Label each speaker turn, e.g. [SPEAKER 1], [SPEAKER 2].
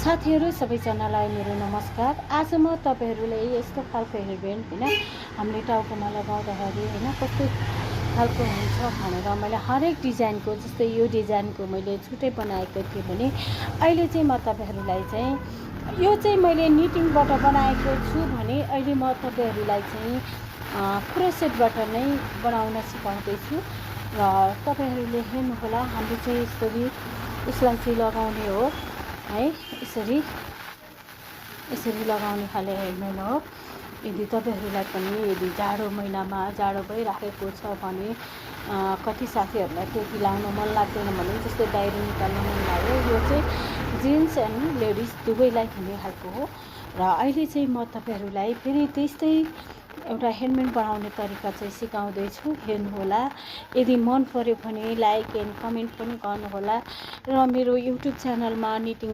[SPEAKER 1] साथीहरू सबैजनालाई मेरो नमस्कार। आज म तपाईहरुलाई यस्तो खालको हेयरब्यान्ड हैन हामीले टाउकोमा लगाउँदाखेरि हैन कस्तो खालको हुन्छ भनेर मैले हरेक डिजाइनको जस्तै यो डिजाइनको मैले छुट्टै बनाएको थिएँ भने अहिले चाहिँ म तपाईहरुलाई चाहिँ यो चाहिँ मैले निटिङबाट बनाएको छु भने अहिले म तपाईहरुलाई चाहिँ क्रोसेटबाट नै बनाउन सिकाउँदै छु र तपाईहरुले हेर्नु होला। हामीले चाहिँ यसरी उसलाई चाहिँ लगाउने हो है, यसरी लगाउने खाले हेर्दैन हो। यदि तपाईहरुलाई पनि यदि जाडो महिनामा जाडो भइराखेको छ भने कति साथीहरुलाई टोपी लाउन मन लाग्दैन भने जस्तै बाहिर निकाल्न मन लाग्यो, यो चाहिँ जेन्ट्स एन्ड लेडिज दुवैलाई हुने खालको हो। र अहिले चाहिँ म तपाईहरुलाई फेरि त्यस्तै एउटा हेयरब्यान्ड बनाउने तरिका चाहिँ सिकाउँदै छु, हेर्नु होला। यदि मन पर्यो भने लाइक एन्ड कमेन्ट पनि गर्नु होला र मेरो युट्युब च्यानलमा निटिङ